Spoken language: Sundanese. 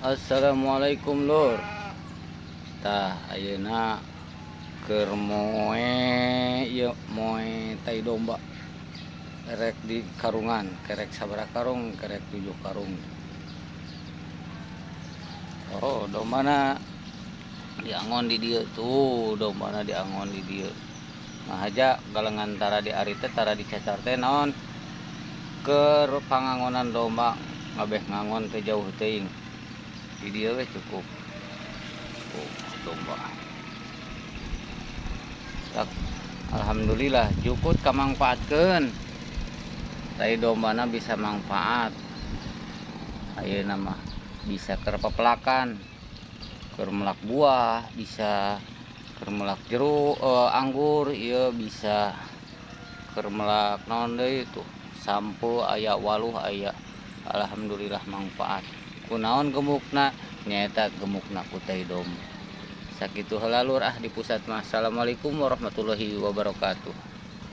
Assalamualaikum, Lur. Tah, ayeuna keur moe ieu, moe tai domba erek di karungan. Kerek sabaraha karung? Kerek 7 karung. Oh, dombana diangon di dieu tuh, dombana diangon di dieu. Ngahaja galengan tara diarit teh, tara dicacar teh naon, keur pangangonan domba ngabeh ngangon teh jauh teuing, di dieu we cukup. Oh, domba. Tak, alhamdulillah jukut kamangpaatkeun, tai dombana bisa manfaat. Ayeuna mah bisa keur pepelakan, keur melak buah, bisa keur melak jeruk, anggur ieu, bisa keur melak naon deui tuh, sampeu aya, waluh aya. Alhamdulillah manfaat. Kunaon gemukna? Nyaeta gemukna ku tai domba. Sakitu heula, Lur, ah, di pusat mah. Assalamualaikum warahmatullahi wabarakatuh.